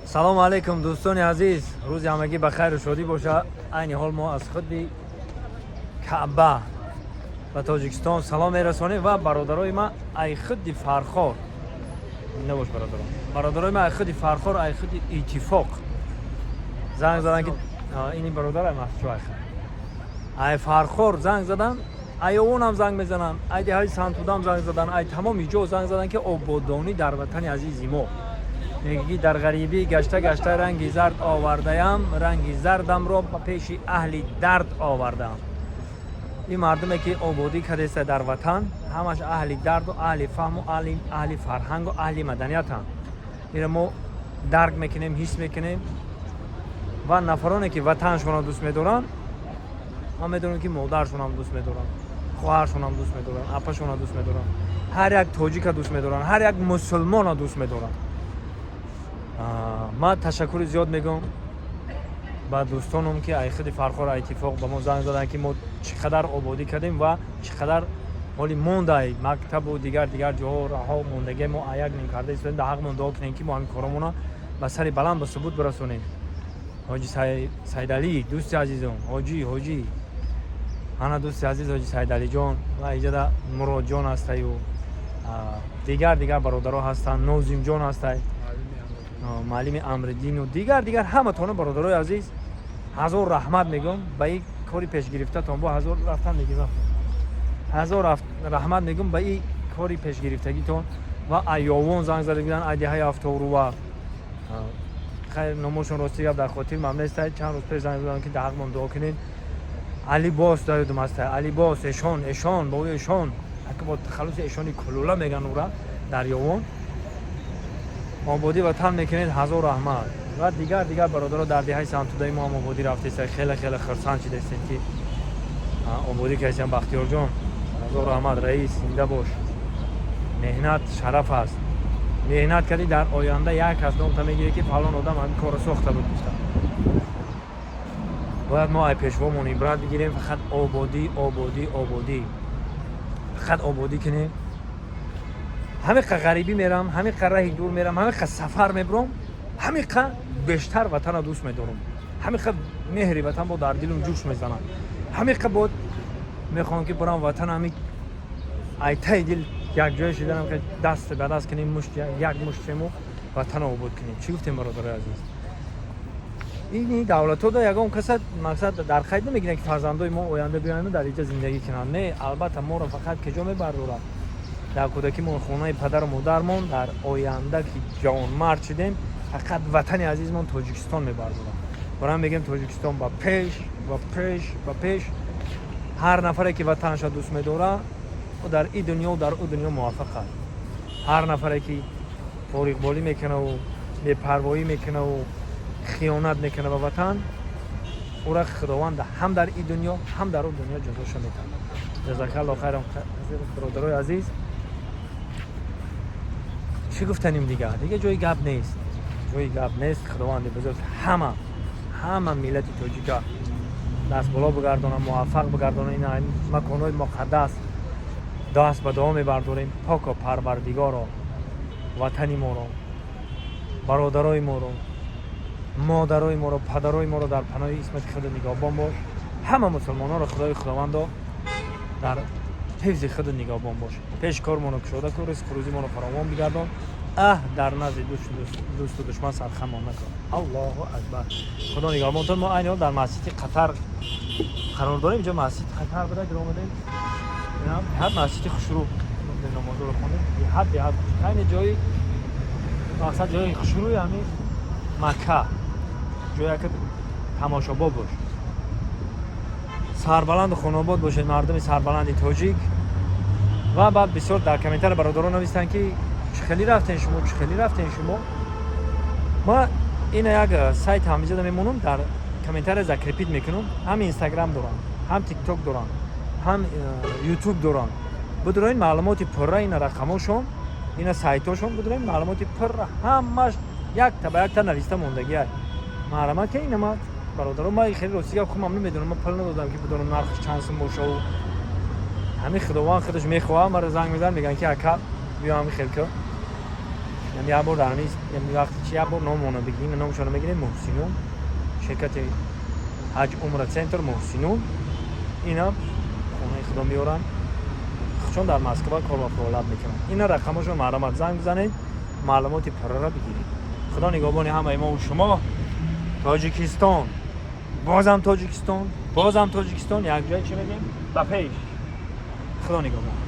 Салому алейкум, дӯстони азиз, рӯзи ҳамагӣ ба хайру шодӣ боша. Айни ҳол мо аз худи Каъба ба Тоҷикистон салом мерасонем ва бародарои ма ай худи Фархор набош, бародарон, бародарои ма ай худи Фархор, ай худи Иттифоқ занг задан, ки ини бародар ай Маҳчу ай Фархор занг задан, ай Овонам занг мезананд, ай деҳаи Сантудам занг задан, ай тамоми ҷо занг задан, ки ободонӣ дар ватани азизи мо. Мегӣ, дар ғарибӣ гашта гашта ранги зард овардаям, ранги зардамро ба пеши аҳли дард овардаам. Ин мардуме, ки ободӣ кардеста дар ватан, ҳамаш аҳли дарду аҳли фаҳму аҳли фарҳангу аҳли маданиятанд. Инро мо дарк мекунем, ҳис мекунем. Ва нафароне, ки ватаншонро дӯст медоранд, ман медонам, ки модаршонам дӯст медоранд, хоҳаршонам дӯст медоранд, апашонро дӯст медоранд, ҳар як тоҷика дӯст медоранд, ҳар як мусулмонро дӯст медоранд. Ман ташаккури зиёд мегӯям ба дӯстонам, ки ай худи Фархор, Иттифоқ ба мо занг заданд, ки мо чӣ қадар ободӣ кардем ва чӣ қадар ҳоли мондай мактабу дигар дигар ҷоҳо, раҳо мондагӣ мо аяк ним карда истодем. Дар ҳаққмон дуо кунем, ки мо ҳамин коромона ба сари баланд, ба субут бирасонем. Ҳоҷи Сайдалӣ, дӯсти азизом, ҳоҷӣ, ана дӯсти азиз, ҳоҷи Сайдалиҷон ва иҷода Муродҷон ҳастаю дигар дигар бародаро ҳастанд, Нозимҷон ҳастай, муаллими Амриддину дигар дигар ҳаматона. Бародарои азиз, ҳазор раҳмат мегӯм ба ин кори пешгирифтатон. Бо ҳазор рафтан мегим, ҳазор раҳмат мегӯм ба ин кори пешгирифтагитон. Ва айёвон занг зада буданд, ай деҳаи Афторува, хайр, номошон, рости гап, дар хотир мам нестай. Чанд рӯз пеш занг задам, ки дар ҳаққмон дуо кунед. Алибос дар ёдум ҳастай, Алибос, эшон, эшон бо эшон бо тахаллуси эшони Кулула меган ура дар Ёвон. Ободӣ ватан мекунед, ҳазор раҳмат. Ва дигар дигар бародаро дар деҳаи Сантудаи мо ҳам ободӣ рафтеста, хеле хеле хурсанд шидастем, ки ободӣ кардем. Бахтиёрҷон, ҳазор раҳмат, раис, зинда бош. Меҳнат шараф аст. Меҳнат кардӣ, дар оянда як кас номта мегирӣ, ки фалон одам ҳамин корро сохта буд гуфта. Бояд мо ай пешвомон ибрат бигирем. Фақат ободӣ, ободӣ, ободӣ, фақат ободӣ кунем. Ҳамиқа ғарибӣ мерам, ҳамиқа раҳи дур мерам, ҳамиқа сафар мебурам, ҳамиқа бештар ватанро дӯст медорам, ҳамиқа меҳри ватан бо дар дилум ҷӯш мезанад, ҳамиқа бод мехоҳам, ки бурам ватан. Ҳами айтаи дил якҷоя шиданам, ки даст ба даст кунем, мушт як мушт шему ватанро обод кунем. Чӣ гуфтем, бародарои азиз? Ини давлатҳо да ягон каса мақсад дар қайд намегиранд, ки фарзандои мо оянда биёяну дар инҷа зиндагӣ кунанд. Не, албатта, моро фақат куҷо мебардорад? Дар кӯдакимон хонаи падару модармон, дар оянда ки ҷавонмард шудем, фақат ватани азизмон Тоҷикистон мебардорад. Барам мегӯем: Тоҷикистон ба пеш, ба пеш, ба пеш! Ҳар нафаре, ки ватанашро дӯст медорад, ӯ дар ин дунё, дар ӯ дунё муваффақ аст. Ҳар нафаре, ки фориғболӣ мекунаву бепарвоӣ мекунаву хиёнат мекунад ба ватан, ӯра Худованд ҳам дар ин дунё, ҳам дар ӯ дунё ҷазоша метавад. Ҷазакалло хайрон, бародарои азиз. Чӣ гуфтаним дигар? Дига ҷои гап нест, ҷои гап нест. Худованди бузург ҳама миллати тоҷика даст боло бигардона, муваффақ бигардона. Ин маконҳои муқаддас даст ба дуо мебардорем. Поко Парвардигоро, ватани моро, бародарои моро, модарои моро, падарои моро дар паноҳи исмати худ нигаҳбон бош. Ҳама мусулмононро, Худои Худовандо, дар ҳифзи худу нигаҳбон бош. Пеш кормонро кушода кун, ризқу рӯзимонро фаровон бигардон. Аҳ, дар назди дӯсту душман сархамон накун. Аллоҳу акбар! Худо нигаҳбонтон. Мо айни ҳол дар масҷиди Қатар қарор дорем. Инҷо масҷиди Қатар буда, омадем. Ҳад масҷиди хушрӯ, намозоро хондем, беҳад беҳад хуш. Айни ҷои мақсад, ҷои хушрӯи ҳамин Макка, ҷое ки тамошобоб бош. Сарбаланду хонобод бошед, мардуми сарбаланди тоҷик. Ва баъд бисёр дар комментарий бародарон навистанд, ки чӣ хеле рафтен шумо, чӣ хеле рафтен шумо. Ма ина як сайт ҳамиҷода мемонам, дар комментария закрепить мекунам. Ҳам Инстаграм дорам, ҳам Тикток дорам, ҳам Ютуб дорам. Бидуроин, маълумоти пурра, ина рақамошон, ина сайтошон, бидуроин, маълумоти пурра ҳамаш якта ба якта нависта мондагиай. Маҳрамат ки ина ма, бародаро, ма хеле рости гап худам намедонам. Ма пул надодам, ки бидонам нархш чанд сум бошаву. Ҳамин Худованд худаш мехоҳад, маро занг мезанад, мегӯянд, ки ака, биё, ҳамин хел ки. Як бор дар ҳамин вақти чи як бор номона бигирем, номшона мегирем. Муҳсинун, ширкати Ҳаҷ Умра Центр Муҳсинун. Ина хонаи худо меоранд, чун дар Москва кор ва фаъолият мекунанд. Ина рақамошон, марҳамат, занг бизанед, маълумоти пуррара бигиред. Худо нигаҳбони ҳамаи мо шумо. Тоҷикистон, бозам Тоҷикистон, бозам Тоҷикистон. Якҷоя чӣ мегем? Ба пеш! Худо нигаҳбон.